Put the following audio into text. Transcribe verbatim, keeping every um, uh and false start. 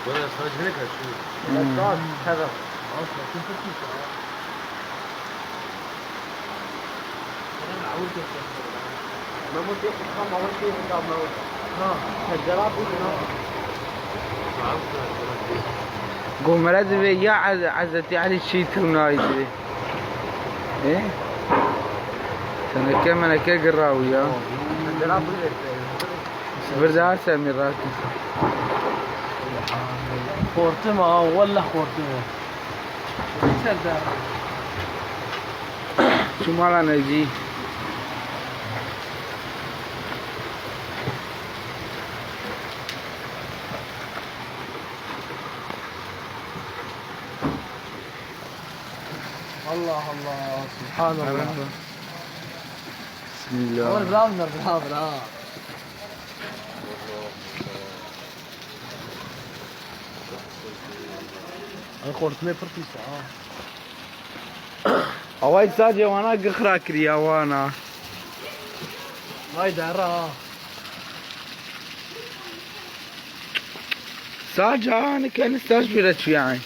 Wala, sadece ne kadar şu? Hmm. Go mera divê ya Ez-, Ezretî Elî çî tû nayê divê. Ê? Teneke meneke girrawî ya. Sibir de her semî rast. Xortim a, welle xortim e. Çû mala Necî. Allah Allah, subhanallah. Bismillah. Oğlum, bravo, bravo, bravo. Ay, xortimê pir pîs e, ha. Away sadece wana gixra kiriya wana. Vay derra, ha. Sadece ha, ne kendi staj bile çiyan.